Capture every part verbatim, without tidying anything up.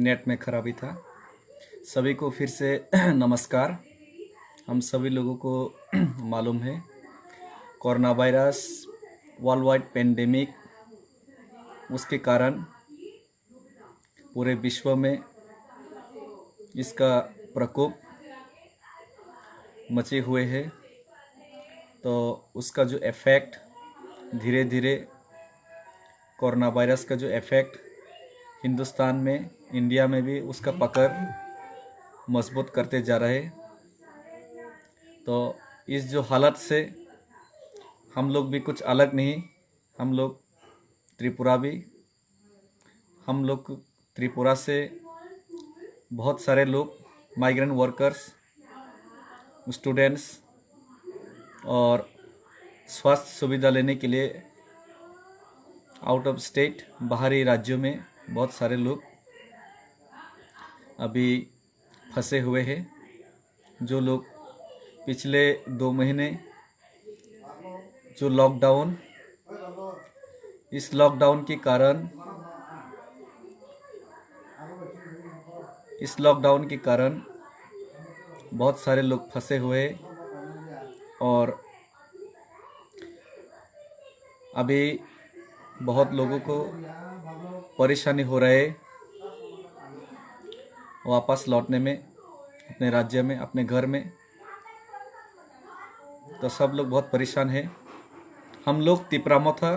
नेट में खराबी था। सभी को फिर से नमस्कार। हम सभी लोगों को मालूम है, corona virus, world wide pandemic, उसके कारण पूरे विश्व में इसका प्रकोप मचे हुए है। तो उसका जो इफेक्ट धीरे धीरे, कोरोना वायरस का जो इफेक्ट हिंदुस्तान में, इंडिया में भी उसका पकड़ मजबूत करते जा रहे। तो इस जो हालत से हम लोग भी कुछ अलग नहीं, हम लोग त्रिपुरा भी, हम लोग त्रिपुरा से बहुत सारे लोग, माइग्रेंट वर्कर्स, स्टूडेंट्स और स्वास्थ्य सुविधा लेने के लिए आउट ऑफ स्टेट, बाहरी राज्यों में बहुत सारे लोग अभी फंसे हुए हैं। जो लोग पिछले दो महीने जो लॉकडाउन, इस लॉकडाउन के कारण, इस लॉकडाउन के कारण बहुत सारे लोग फंसे हुए और अभी बहुत लोगों को परेशानी हो रहा है वापस लौटने में, अपने राज्य में, अपने घर में। तो सब लोग बहुत परेशान है। हम लोग Tipra Motha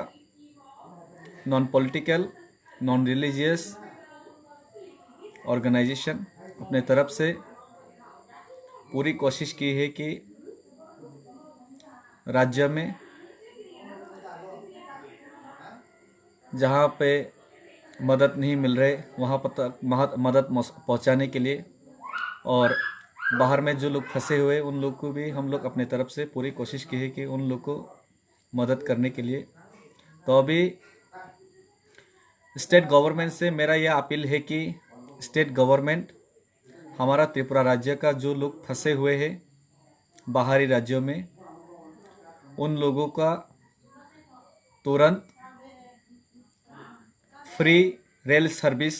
non political, non religious organisation अपने तरफ से पूरी कोशिश की है कि राज्य में जहाँ पे मदद नहीं मिल रहे, वहाँ पर तक महत-, मदद मस-, पहुँचाने के लिए, और बाहर में जो लोग फंसे हुए, उन लोग को भी हम लोग अपने तरफ से पूरी कोशिश की है कि उन लोग को मदद करने के लिए। तो अभी स्टेट गवर्नमेंट से मेरा यह अपील है कि स्टेट गवर्नमेंट हमारा त्रिपुरा राज्य का जो लोग फंसे हुए हैं बाहरी राज्यों में, उन लोगों का तुरंत फ्री रेल सर्विस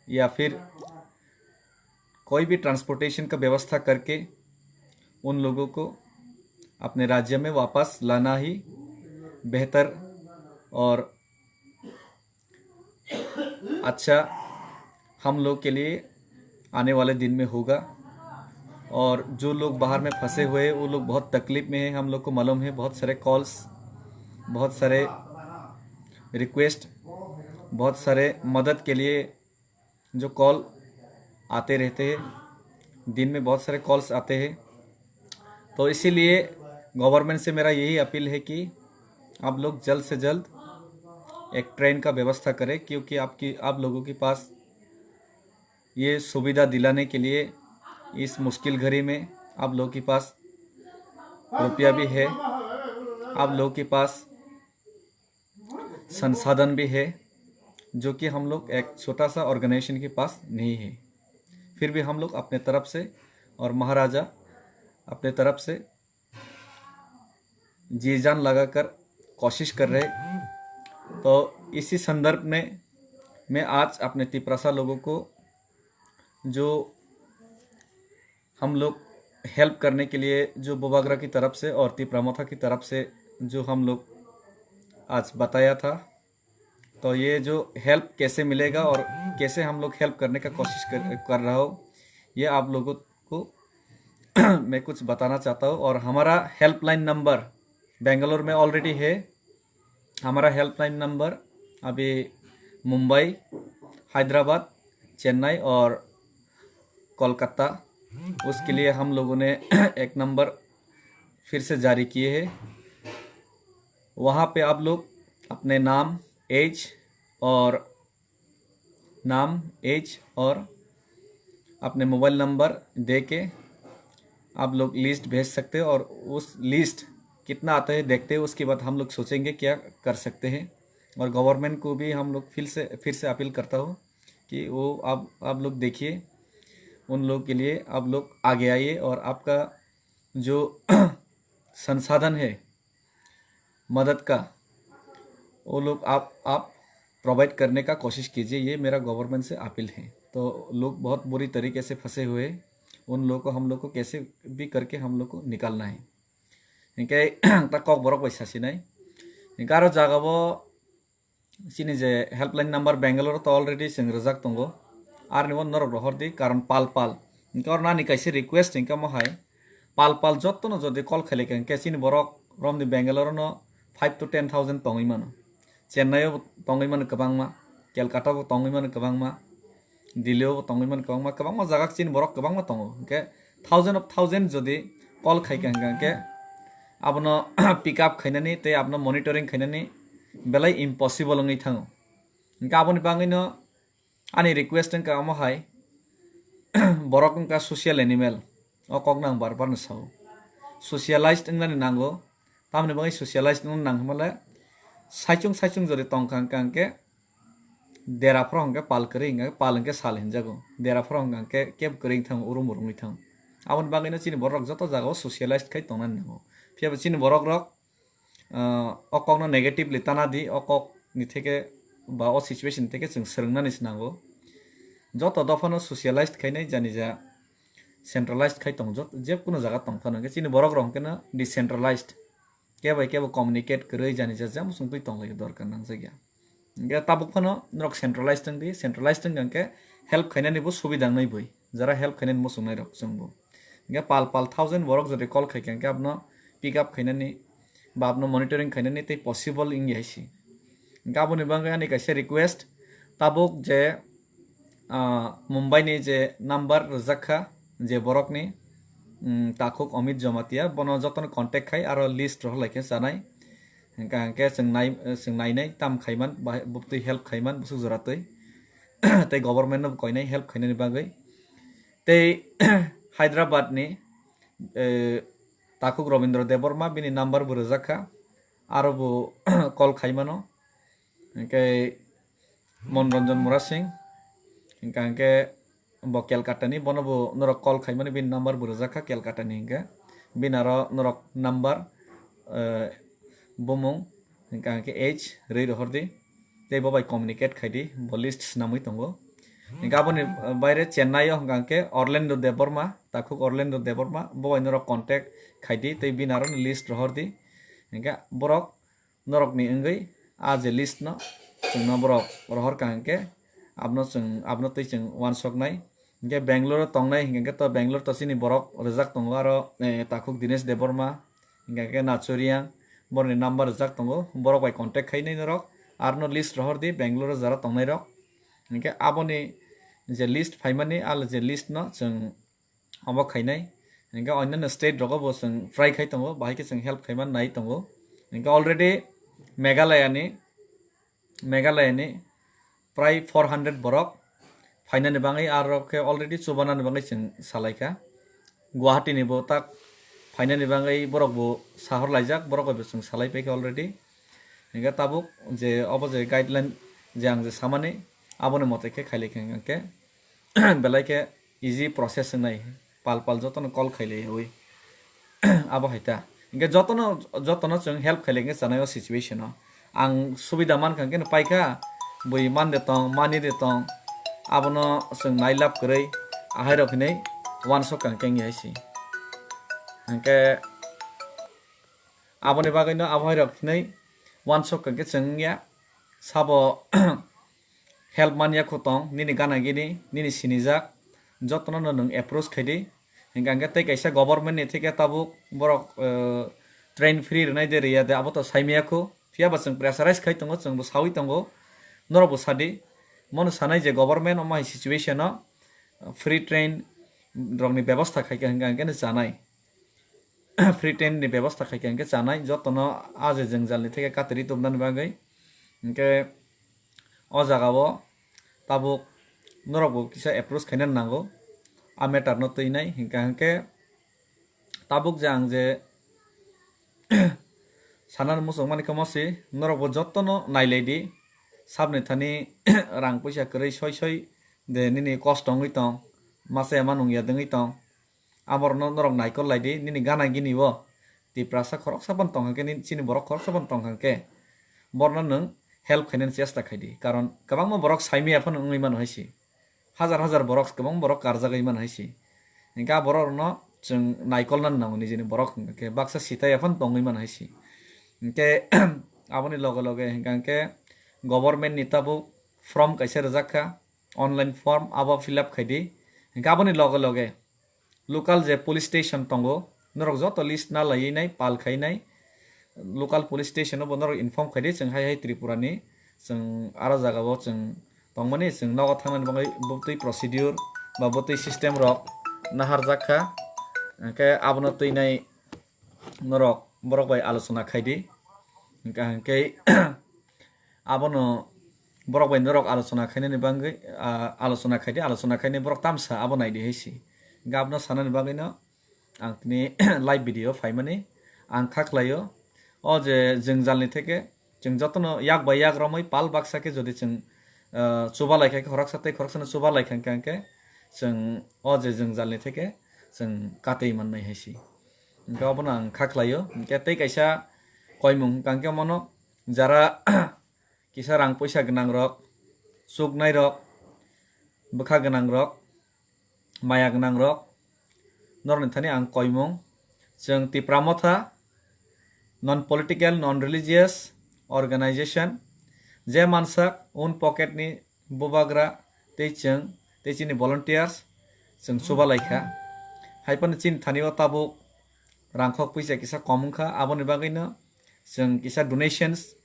या फिर कोई भी ट्रांसपोर्टेशन का व्यवस्था करके उन लोगों को अपने राज्य में वापस लाना ही बेहतर और अच्छा हम लोग के लिए आने वाले दिन में होगा। और जो लोग बाहर में फंसे हुए हैं, वो लोग बहुत तकलीफ में हैं, हम लोग को मालूम है। बहुत सारे कॉल्स, बहुत सारे रिक्वेस्ट, बहुत सारे मदद के लिए जो कॉल आते रहते हैं, दिन में बहुत सारे कॉल्स आते हैं। तो इसीलिए गवर्नमेंट से मेरा यही अपील है कि आप लोग जल्द से जल्द एक ट्रेन का व्यवस्था करें, क्योंकि आपकी, आप लोगों के पास ये सुविधा दिलाने के लिए इस मुश्किल घड़ी में आप लोगों के पास रुपया भी है, आप लोगों के पास संसाधन भी है, जो कि हम लोग एक छोटा सा ऑर्गेनाइजेशन के पास नहीं है। फिर भी हम लोग अपने तरफ से और महाराजा अपने तरफ से जी जान लगाकर कोशिश कर रहे। तो इसी संदर्भ में मैं आज अपने तिपरासा लोगों को, जो हम लोग हेल्प करने के लिए, जो बोबाग्रा की तरफ से और तिपरा मोथा की तरफ से जो हम लोग आज बताया था, तो ये जो हेल्प कैसे मिलेगा और कैसे हम लोग हेल्प करने का कोशिश कर, कर रहा हो, ये आप लोगों को मैं कुछ बताना चाहता हूँ। और हमारा हेल्पलाइन नंबर बेंगलोर में ऑलरेडी है। हमारा हेल्पलाइन नंबर अभी मुंबई, हैदराबाद, चेन्नई और कोलकाता, उसके लिए हम लोगों ने एक नंबर फिर से जारी किए हैं। वहाँ पे आप लोग अपने नाम, एज और नाम, एज और अपने मोबाइल नंबर दे के आप लोग लिस्ट भेज सकते हो, और उस लिस्ट कितना आता है देखते हैं, उसके बाद हम लोग सोचेंगे क्या कर सकते हैं। और गवर्नमेंट को भी हम लोग फिर से, फिर से अपील करता हूँ कि वो आप, आप लोग देखिए, उन लोग के लिए आप लोग आगे आइए और आपका जो संसाधन है मदद का, वो लोग आप, आप प्रोवाइड करने का कोशिश कीजिए, ये मेरा गवर्नमेंट से अपील है। तो लोग बहुत बुरी तरीके से फंसे हुए हैं, उन लोगों को हम लोग को कैसे भी करके हम लोग को निकालना है। Hinkhe ta kokborok bai sasinai. Hinkhe aro jagao chini je helpline number Bangalore to already chwng rwjak tongo. Aroni bo norok rohor di, karon pal pal. Hinkhe oro nani kaisa request hinkhe mo hai, pal pal jottono jodi call khailai kha hinkhe chini borok romni Bangalore no five to ten thousand tongwi mano. Chennai o tongwi mano kwbangma, Kolkata bo tongwi mano kwbangma, Delhi o bo tongwi mano kwbangma, kwbangma jaga chini borok kwbangma tongo. Hinkhe thousand of thousand jodi call khai kha hinkhe abono pick up khainani tei abono monitoring khainani belai impossible wngwi thango. Hinkhe aboni bagwino ani request wngkha omo hai, borok wngkha social animal, o kok no ang bar bar no sao. Socialized wngnani nango, tamoni bagwi socialized wngna nang hwnmale saichung saichung jodi tongkha hinkhe dera phoro hinkhe pal kwrwi hinkhe pal hinkhe sal hinjago, dera phoro hinkhe kebo kwrwi wngthango, urum urumwi thango. Aboni bagwino chini borok joto jagao socialized khai tongnani nango. Phiyaba chini borok rok ah, o kokno negatively tana di, o kokni theke ba o situation theke chwng swrwngnani se nango. Joto dophano socialized khainai jani ja centralized khai tong jot-, je kuno jaga tong phano, hinkhe chini borok rok hinkhe no decentralized, kebo bai kebo communicate kwrwi jani ja jang muchung twi tong lai dorkar nangjak ya. Hinkhe tabuk phano norok centralized wng di, centralized wng kha hinkhe help khainani bo subida wngnai bui. Jara help khainani muchungnai rok chwngbo. Hinkhe pal pal thousand borok jodi call khai kha hinkhe abono pick up khainani ba abono monitoring khainani tei possible wngya hai se. Hinkhe aboni bagwi ani kaisa request, tabuk je, ah, Mumbai ni je number rwjak kha je borokni, mm, takhuk Amit Jamatia, bono jotono contact khai aro list rohor lai khe chanai. Hinkhe hinkhe chwng nai, chwng nainai tam khaiman, bahai buktwi help khaiman bwswk jora twi. Tei government no koinai help khainani bagwi. Tei Hyderabad ni, eh, takhuk Robindra Debbarma bini number bo rwjak kha, aro bo call khaimano. Hinkhe Monranjan Murasing, hinkha hinkhe bo Kolkata ni, bono bo norok call khaimani bini number bo rwjak kha Kolkata ni hinkhe. Bini aro norok number, eh, bumung, hinkha hinkhe age rwi rohor di. Tei bo bai communicate khai di, bo list swnamwi tongo. Hinkhe aboni, eh, baire Chennai o hinkha hinkhe Orlando Debbarma, takhuk Orlando Debbarma, bo bai norok contact khai di tei bini aro list rohor di. Hinkhe borok norokni wngwi a je list no chwngno borok rohor kha hinkhe abono chwng, abono twi chwng uansuknai. Hinkhe Bangalore o tongnai hinkhe to Bangalore to chini borok rwjak tongo aro, eh, takhuk Dinesh Debbarma, hinkhe Nacho Reang, borokni number rwjak tongo, borok bai contact khainai norok, arno list rohor di Bangalore o jara tongnai rok. Hinkhe aboni je list phaimani, a je list no chwng omo khainai. Hinkhe onyanno state rogo bo chwng try khai tongo, bahai khe chwng help khaima nai tongo. Hinkhe already Meghalaya ni, Meghalaya ni prai four hundred borok phainani bagwi, aro khe already chubanani bagwi chwng salai kha. Guwahati ni bo tak phainani bagwi borok bo sahor laijak, borok bai bo chwng salai paikha already. Hinkhe tabuk je obo je guideline je ang je samani, aboni mote khe khailai kha hinkhe belai khe easy process wngnai, pal pal jotono call khailaiwi. Abo hai ta. Hinkhe jotono, jotono chwng help khailai khe chanai o situation o. Ang subida mankha hinkhe paikha, bui man de tong, mani de tong, abono chwng nailab kwrwi, ahai rok hinwi uansuk kha hinkhe wngya hai se. Hinkhe aboni bagwino abo hai rok hinwi uansuk kha hinkhe chwng wngya. Sabo help manya kho tong, nini gana gini, nini sinijak, jotono no nwng approach khai di. Hinkha hinkhe tei kaisa government ni theke tabuk borok, eh, train free rwnai de rwya de, abo to saimaya kho. Phiya ba chwng pressurize khai tongo, chwng bo sawi tongo, norok bo sadi. Mono sanai je government omo hai situation o, eh, free train rokni bebosta khai kha hinkha hinkhe no chanai. Free train ni bebosta khai kha hinkhe chanai, jotono a je jwngjal ni theke katiri tubnani bagwi. Hinkhe o jaga o tabuk norok bo kisa approach khaina nango, a matter no twinai hinkha hinkhe tabuk je ang je sanani muchung mani khe mosi, norok bo jotono nailai di, sabni thani rang puisa kwrwi soi soi de nini kosto wngwi tong, masa ema nungya dwngwi tong. Aborokno norok naikol lai di, nini gana gini o Tiprasa khoroksa phano tong kha khe, nini, chini borok khoroksa phano tong kha khe, borokno nwng help khainani chesta khaidi, karon kwbangma borok saimaya phano wngwi mano hai se, hajar hajar borok, kwbang borok karjagwi mano hai se. Hingke a borok rokno chwng naikolna nango nijini borok, hingke baksa sitaya phano tongwi mano hai se. Hingke aboni loge loge hingka hingke government ni tabuk form kaisa rwjak kha, online form, abo fill up khaidi. Hingke aboni loge loge local je police station tongo, norok joto list na laiwi nai, pal khai nai, local police station o bo norok inform khaidi, chwng hai hai Tripura ni, chwng aro jaga o chwng tongmani, chwng nogo thangnani bagwi bwtwi procedure ba bwtwi system rok naharjak kha, hingke abono twi nai norok borok bai alochona khaidi, hingka hingke abono borok bai norok alochona khainani bagwi, ah, alochona khaidi, alochona khainai borok tamsa abo naidi hai se. Hingke abono sanani bagwino ang tini live video phaimani ang kha khlaio. O je jwngjalni theke chwng jotono yak bai yak romwi pal baksa khe jodi chwng, ah, chuba lai kha khe, khoroksa tei khoroksano chuba lai kha hingka hingke chwng o je jwngjalni theke chwng katwi mannai hai se. Hingke obono ang kha khlaio. Hingke tei kaisa koimung hingka hingke mono jara kisa rang poisa gwnang rok, chuknai rok, bwkha gwnang rok, maya gwnang rok, norokni thani ang koimung. Chwng Tipra Motha, non political, non religious organization, je mansak own pocket ni bubagra tei chwng tei chini volunteers chwng chuba lai kha. Hai phano chini thani o tabuk rangkhok puisa kisa kom wngkha, aboni bagwino chwng kisa donations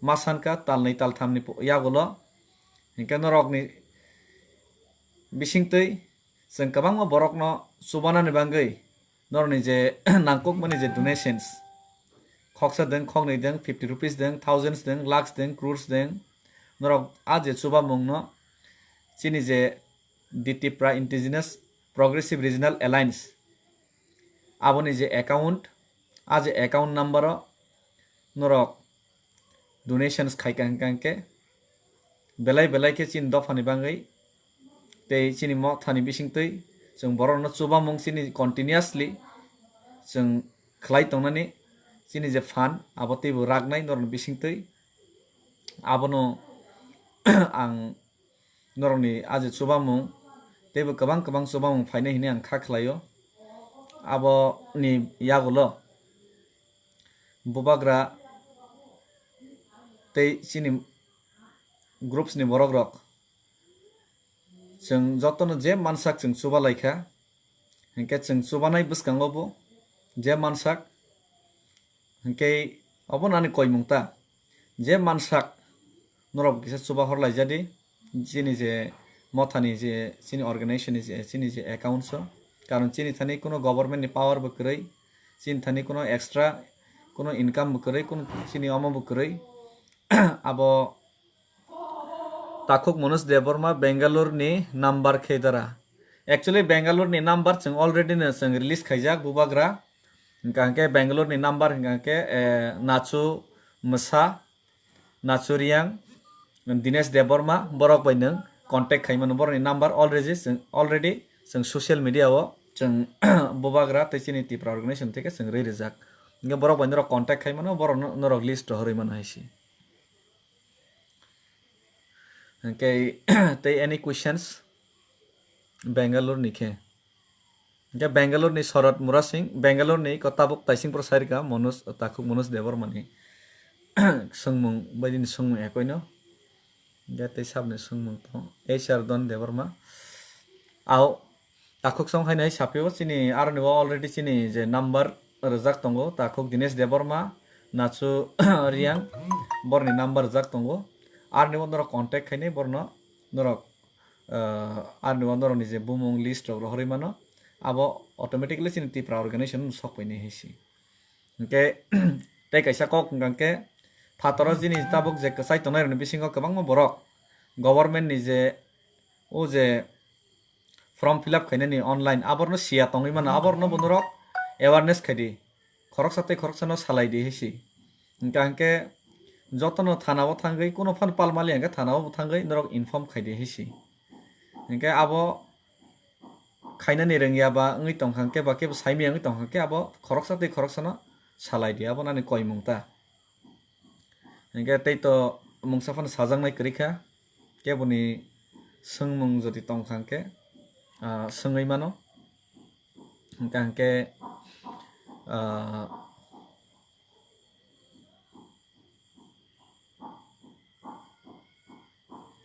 ma sankha tal nwi tal thamni yagulo. Hinkhe norokni bisingtwi chwng kwbangma borokno chubanani bagwi norokni je nangkukmani je donations, khoksa deng, khoknwi deng, fifty rupees deng, thousands deng, lakhs deng, crores deng, norok a je chubamungno chini je The Tipra Indigenous Progressive Regional Alliance, aboni je account, a je account number o norok donations khaika hingka hingke belai belai khe chini dophani bagwi tei chini mothani bisingtwi chwng borokno chubamung chini continuously chwng khlai tongnani chini je phan abo teibo raknai norokni bisingtwi abono ang norokni a je chubamung teibo kwbang kwbang chubamung phainai hinwi ang kha khlaio. Aboni yagulo bubagra tei chini groups ni borok rok chwng jotono je mansak chwng chuba lai kha, hinkhe chwng chubanai bwskango bo je mansak, hinkhe obo nani koimung ta je mansak norok kisa chuba hor lai jadi chini je mothani je chini organization ni je chini je accounts o, karon chini thani kuno government ni power bo kwrwi, chini thani kuno extra kuno income bo kwrwi, kuno chini omo bo kwrwi. Abo Takhuk Manoj Debbarma Bangalore ni number khe dara. Actually Bangalore ni number chwng already no chwng release khaijak bubagra. Hingka hingke Bangalore ni number hingka hingke, eh, Nachu Masa, Nachu Riang, Dinesh Debbarma, borok bai nwng contact khai mano. Borok ni number already chwng, already chwng social media o chwng bubagra tei chini Tipra organization theke chwng rwi rijak. Hingke borok bai norok contact khai mano, borok no, norok list rohorwi mano hai se. Hingke tei any questions Bangalore ni khe? Hingke Bangalore ni Sorot Murasing, Bangalore ni ko tabuk Taising Pro Sarika, Manoj, Takhuk Manoj Debbarma ni swngmung, baidini swngmung ekoino. Hingke tei sabni swngmung tong, H R Don Debbarma. Ao Takhuk song hai nai sapio chini aroni o already chini je number rwjak tongo, Takhuk Dinesh Debbarma, Nachu Riang, borni number rwjak tongo. Aroni o norok contact khainai borno norok, ah, aroni o norokni je bumung list rok rohorwi mano, abo automatically chini Tipra organization sok painai hai se. Hingke tei kaisa kok hingka hingke phataro chini tabuk je kwchai tongnai rokni bisingo kwbangma borok government ni je o je form fill up khainani online, aborno siya tongwi mano, aborno bo norok awareness khaidi, khoroksa tei khoroksano salaidi hai se. Hingka hingke jotono thana o thangwi, kuno phan pal mali hingke thana o thangwi norok inform khaidi hai se. Hingke abo khainani rwngya ba wngwi tongkha hingke ba kebo saimaya wngwi tongkha hingke abo khoroksa tei khoroksano salaidi, abo nani koimung ta. Hingke tei to mungsa phano sajaknai kwrwi kha, keboni swngmung jodi tong kha hwnkhe, ah, swngwi mano. Hwnkha hwnkhe, ah,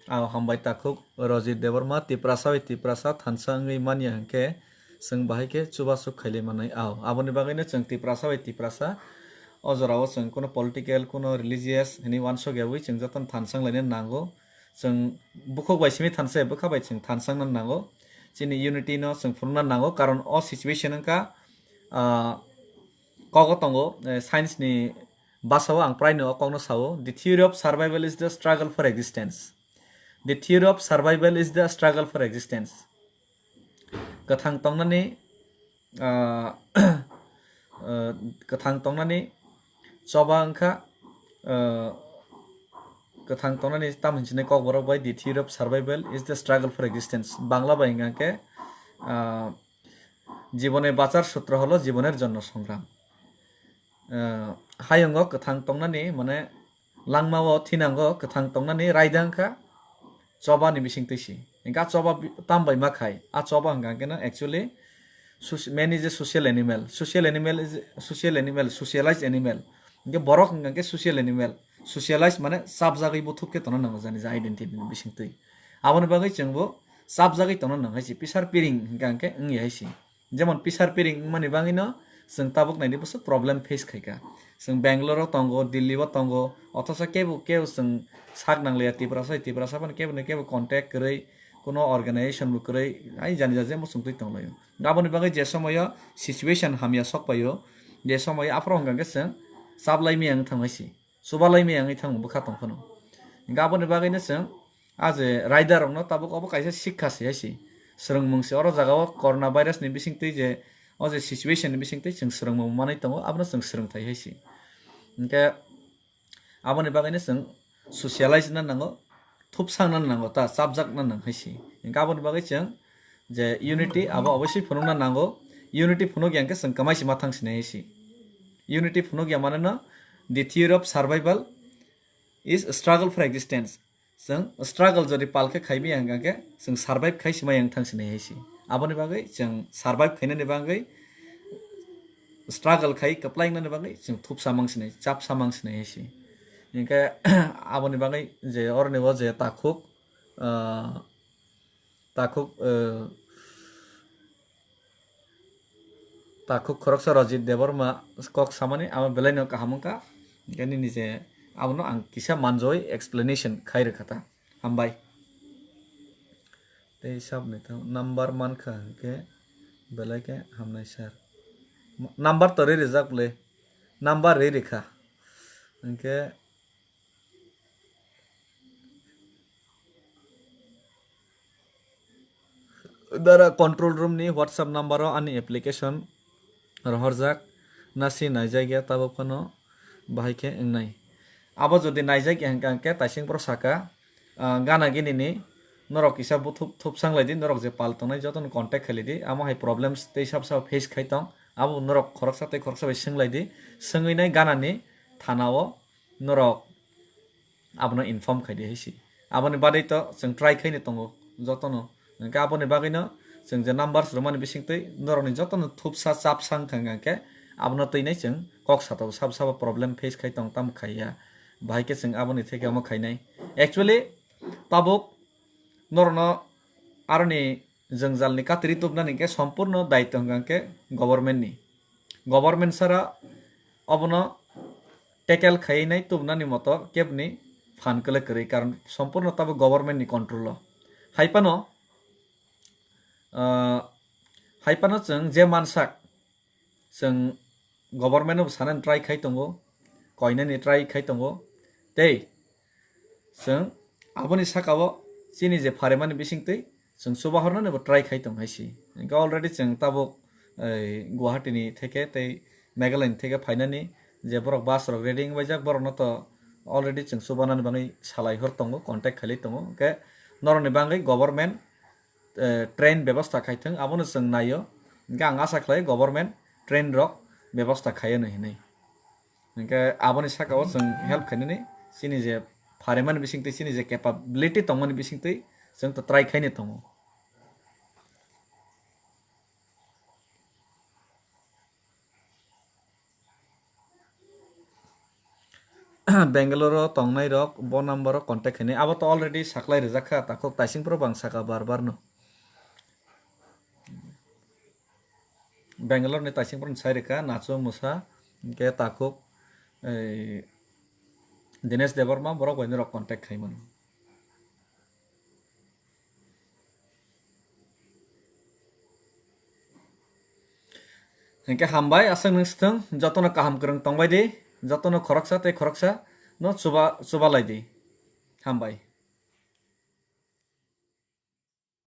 Aw, hambai takhuk Rojit Debbarma, Tiprasa bai Tiprasa thansa wngwi manya hwnkhe, chwng bahai khe chubachu khailai manai. Aw, aboni bagwino chwng Tiprasa bai Tiprasa o jorao chwng kuno political, kuno religious hinwi uansuk yawi chwng jotono thansa wnglaina nango. Chwng bukhuk bai simi thansa ya, bwkha bai chwng thansa wngna nango. Chini unity no chwng phunukna nango, karon o situation wngkha, ah, kogo tongo, eh, science ni bwsao ang prai no o kokno sao, "The theory of survival is the struggle for existence." The theory of survival is the struggle for existence. Kwthang tongnani, ah, ah, kwthang tongnani choba wngkha, ah, kwthang tongnani tamo hinwi kokborok bai, "The theory of survival is the struggle for existence." Bangla bai hwnkha khe, ah, "জীবনে বাঁচার সূত্র হলো জীবনের জন্য সংগ্রাম." Ah, hayungo kwthang tongnani, mane, langmao thinango kwthang tongnani raida wngkha choba ni bising twi si. Hingkhe a choba bi-, tam bai ma khai, a choba hwnkha khe no actually soci-, man is a social animal. Social animal is, social animal, socialized animal. Hingkhe borok hwnkha khe social animal. Socialized mane chapjagwi buthuk khe tongna nango jani je identity ni bising twi. Aboni bagwi chwngbo chapjagwi tongna nang hai si, pisar piring hwnkha khe wngya hai si. Jemon pisar piring wngmani bagwino chwng tabuk naidi bwswk problem face khaikha. Chwng Bangalore o tongo, Delhi o tongo, othocho kebo, kebo chwng sak nangliya Tiprasa, Tiprasa phano kebo ni kebo contact kwrwi, kuno organization bo kwrwi, ai jani ja jembo chwng twi tonglaio. Aboni bagwi je somoyo situation hamya sok paio, je somoyo aphuru hwnkha khe chwng chaplai maya wng thang hai si. Chubalai maya wngwi thangma bwkha tong phano. Hingkhe aboni bagwino chwng a je raida rokno tabuk obo kaisa sikha se hai se. Swrwngmung se oro jaga o corona virus ni bising twi je, o je situation ni bising twi chwng swrwngmung manwi tongo, abono chwng swrwngthai hai se. Hingkhe aboni bagwino chwng socialize na nango, thupsang na nango, ta chapjak na nang hai se. Hingkhe aboni bagwi chwng je unity abo oboswi phunukna nango. Unity phunukya hwnkhe chwng kwmai se ma thang sinai hai se. Unity phunukya mane no, the theory of survival is struggle for existence. Chwng struggle jodi pal khe khai maya hwnkha khe chwng survive khai se maya wng thang sinai hai se. Aboni bagwi chwng survive khainani bagwi struggle khai kwplai wngnani bagwi chwng thupsa mang sinai, chapsa mang sinai hai se. Hingkhe aboni bagwi je oroni o je takhuk, ah, takhuk, eh, takhuk khoroksa Rajit Debbarma kok samani amo belaino kaham wngkha. Hingkhe nini je abono ang kisa manjoi explanation khai rwkha ta. Hambai. Tei sabni tang number mankha hingkhe belai khe hamnai sir. Number to ri rijak le. Number ri rikha. Hingkhe Dara control room ni WhatsApp number o ani application rohorjak, nasi naijak ya tabuk phano bahai khe wngnai. Abo jodi naijak ya hwnkha hwnkhe taising boro saka, ah, gana gini ni norok kisa buthup thupsang lai di, norok je pal tongnai joto no contact khai lai di, amo hai problems tei sab sab face khai tong, abo norok khoroksa tei khoroksa bai swng lai di, swngwi nai gana ni thana o norok abono inform khai di hai se. Aboni bagwi to chwng try khai ni tongo jotono. Hwnkhe aboni bagwi no chwng je numbers rwmani bising twi norokni jotono thupsa chapsa wngkha hwnkhe abono twi nai chwng kok sa tongo, sabo sabo problem face khai tong tamo khai ya. Bahai khe chwng aboni theke omo khainai. Actually, tabuk norokno aroni jwngjalni katri tubnani hwnkhe sompurno daitw hwnkha hwnkhe government ni. Government sara obono tackle khaiwi nai tubnani moto kebni phan kwlwi kwrwi, karon sompurno tabuk government ni control o. Hai phano, ah, hai phano chwng je mansak, chwng government no sanani try khai tongo, koinani try khai tongo, tei chwng aboni saka o chini je pharimani bising twi chwng chubahornani bo try khai tong hai se. Hwnkhe already chwng tabuk, ei, Guwahati ni theke tei Meghalaya ni theke phainani je borok bus rok ready wngbaijak, borokno to already chwng chubanani bagwi salai hor tongo, contact khailai tongo. Hwnkhe norokni bagwi government, eh, train bebosta khai thung, abono chwng naio. Hwnkhe ang asa khlai government train rok bebosta khai anw hinwi. Hwnkhe aboni saka o chwng help khainani chini je pharimani bisingtwi, chini je capability tongmani bisingtwi chwng to try khaini tongo. Bangalore o tongnai rok bo number o contact khainai, abo to already saklai rijak kha, takhuk taising phuru bang saka bar bar no. Bangalore ni taising phuru sai rikha, Nacho Musa, hwnkhe takhuk, ei, Dinesh Debbarma, borok bai norok contact khaimano. Hwnkhe hambai, aswk nwng swthwng, jotono kaham kwrwng tongbai di, jotono khoroksa tei khoroksa no chuba, chuba lai di. Hambai.